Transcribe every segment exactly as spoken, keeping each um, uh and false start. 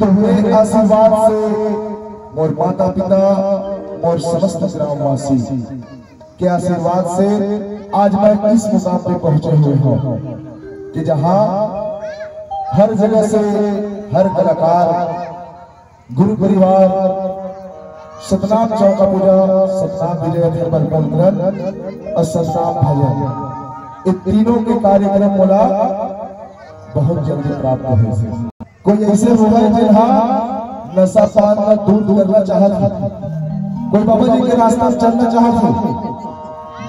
हुए आशीर्वाद से मोर माता पिता, मोर समस्त ग्रामवासी के आशीर्वाद से आज मैं इस मुकाम पे पहुंचे हुए हूँ कि जहाँ हर जगह से हर कलाकार, गुरु परिवार, सतनाम चौका पूजा, सतनाम विजय थर्मल प्रकरण और सतनाम भजन, ये तीनों के कार्यक्रम मोला बहुत जल्दी प्राप्त होही। कोई ऐसे होगा जिन हा नशा पान ला दूर करना चाहत हे, कोई बाबा जी के रास्ता में चलना चाहत हे,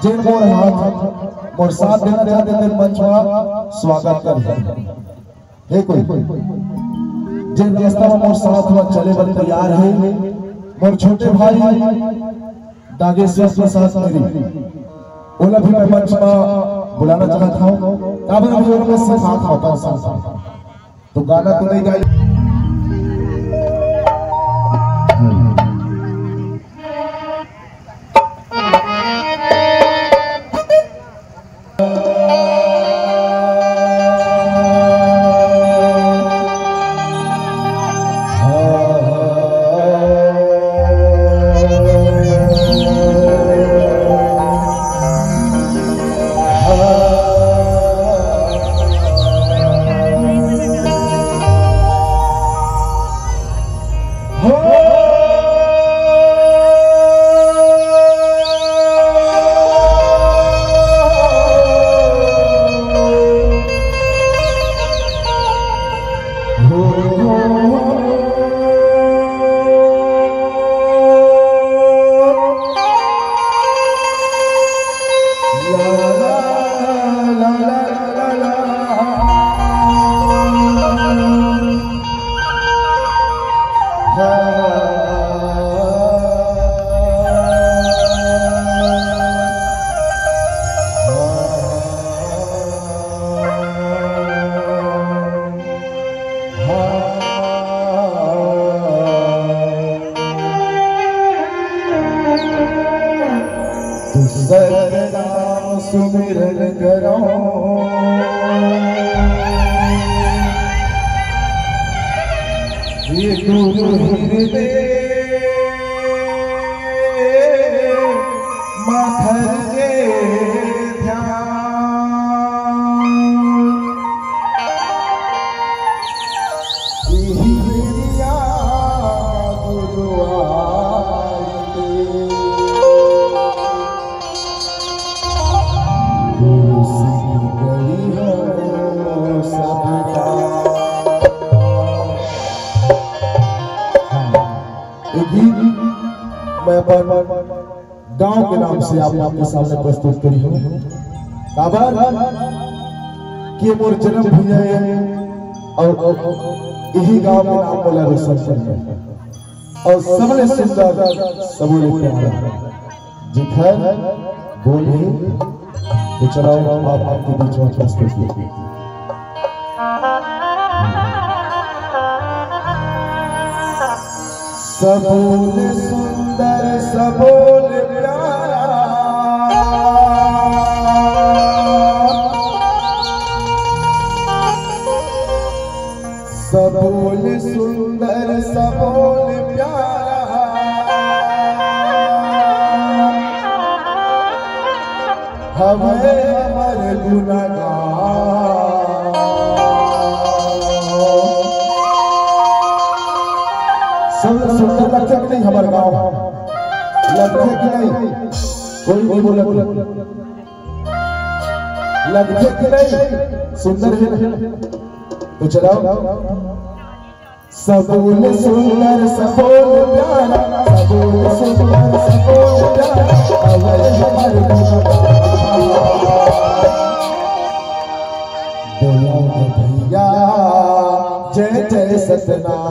जिन मोर हाथ मोर साथ देना चाहत हे, तेन मंच में स्वागत कर। हे कोई जिन रास्ता में मोर साथ में चले बर तैयार हे, मोर छोटे भाई नागेश्वर प्रसाद मेरी, ओला भी मैं मंच में बुलाना चाहत हूँ। काबर अभी ओला मैं सिखात हूँ, तो गाना तो नहीं गाई। सतनाम सुमिरन करो, ये गुरु हृदय माथर के ध्यान। इही बेरिया गुरु आए। गुरु सिंह करी हो सबका। हाँ, ये गीत मैं अपन गांव के नाम से आप लोग के सामने प्रस्तुत करी हूँ। काबर कि मोर जन्म भुइयां हे और यही गांव के नाम मोला रोशन करना हे। और सबले सुंदर, सबले प्यारा, जिखर बोल हे, तो चलाओ आप आपके बीच में प्रस्तुत कीजिए। सबोल सुंदर, सबोल प्यारा, सबोल सुंदर, सबोल प्यारा, हवे हमर गुनगान। सब सुंदर लगथे कि नहीं हमर गांव? लगथे कि नहीं? कोई नहीं बोलत। लगथे कि नहीं? सुंदर हे ना? तो चलाओ। सबोल सुंदर, सबोल प्यारा, सबोल सुंदर, सबोल प्यारा, अवै हमर गुनगान। बोलो भैया, जय जय सतनाम।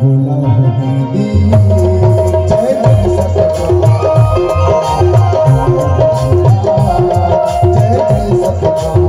बोला हो दीदी, जय जय सतनाम। जय जय सतनाम।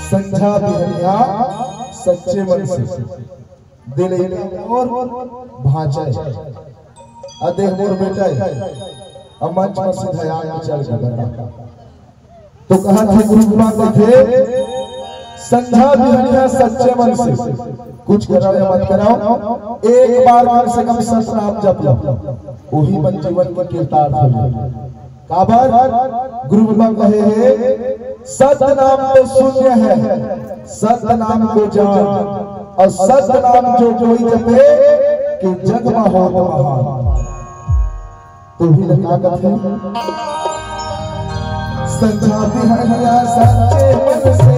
संझा बिहनिया सच्चे मन से दिल और भांचा। अ देख मोर बेटा है, अब मंच में सीधा आके चल के बता। तो कहा थे गुरु बाबा थे, संझा बिहनिया सच्चे मन से कुछ करो या मत करो, एक बार कम से कम सतनाम जप लो, वही मन जीवन के कृतार्थ हो जाए। काबर गुरु बाबा कहे हे, सत नाम तो शून्य है, सत नाम को जान, और सत नाम जो कोई जपे कि जग में होत महान। तो भी लगा कथे, संझा बिहनिया सच्चे मन से।